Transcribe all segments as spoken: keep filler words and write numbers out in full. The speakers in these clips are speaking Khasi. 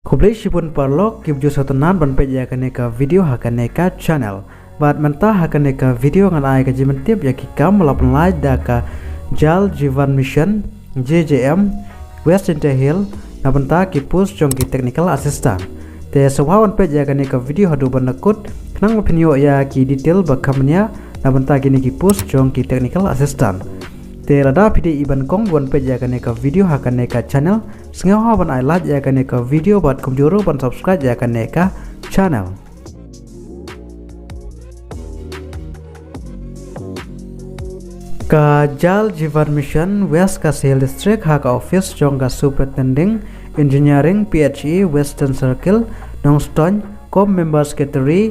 Khublei shibun paralok kiba ju sngewtynnat ban peit ïa kane ka video ha kane ka channel. Bad mynta ha kane ka video ngan ai ka jingpyntip ïa ki kam ba la pynlait da ka Jal Jeevan Mission, J J M, West Jaintia Hills, na bynta ki post jong ki technical assistant. Te sngewbha ban peit ïa kane ka video haduh ban da kut, khnang ba phin ïoh ïa ki detail ba kham bniah na bynta kine ki post jong ki technical assistant. Te lada phi dei i ban kong ban peit ïa kane ka video ha kane ka channel, sngewbha ban ai like ïa kane ka video bad kumjuh ruh ban subscribe ïa kane ka channel. Ka Jal Jeevan Mission West Khasi Hills District ha ka office jong ka Superintending Engineering P H E Western Circle, Nongstoiñ, kum Member Secretary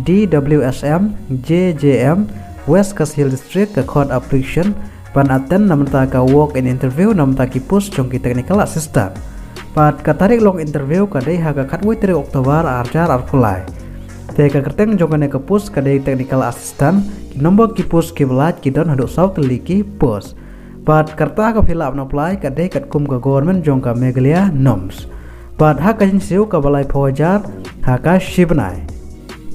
D W S M, J J M, West Khasi Hills District ka khot application ban attend na bynta ka walk in interview na bynta ki post jong ki technical assistant. Bad ka tarik long interview ka dei ha ka khatwei tarik October ar hajar arphew lai. Te ka kyrteng jong kane ka post ka dei technical assistant, ki number ki post kiba lait ki don haduh saw tylli ki post. Bad ka rta kaba phi lah ban apply ka dei katkum ka government jong ka Meghalaya norms. Bad ha ka jingsiew kaba laiphew hajar ha ka shi bnai.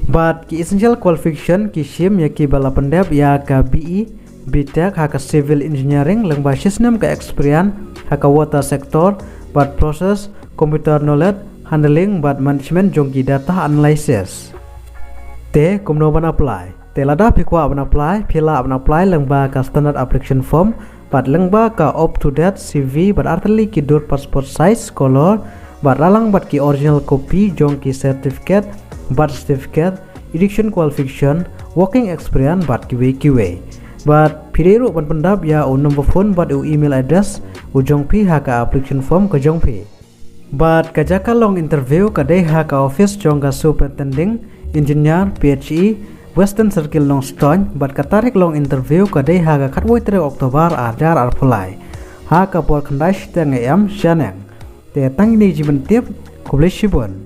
Bad ki essential qualification ki shim ïa kiba la pyndep ïa ka B E, B Tech ha ka civil engineering lyngba shisnem ka experience ha ka water sector, bad process, computer knowledge, handling bad management jong ki data analysis. Te kumno ban apply? Te lada phi kwah ban apply, phi lah ban apply lyngba ka standard application form, bad lyngba ka up to date C V, bad artylli ki dur passport size color, bad lyngba bad ki original copy jong ki certificate, birth certificate, education qualification, working experience bad kiwei kiwei. Bad phi dei ruh ban pyndap ïa u number phone bad u email address u jong phi ha ka application form ka jong phi. Bad ka jaka long interview ka dei ha ka office jong ka Superintending Engineer P H E Western Circle Nongstoiñ, bad ka tarik long interview ka dei ha ka khatwei tarik October ar hajar arphew lai ha ka por khyndai shiteng A M shaneng. Te tang kine ki jingpyntip, khublei shibun.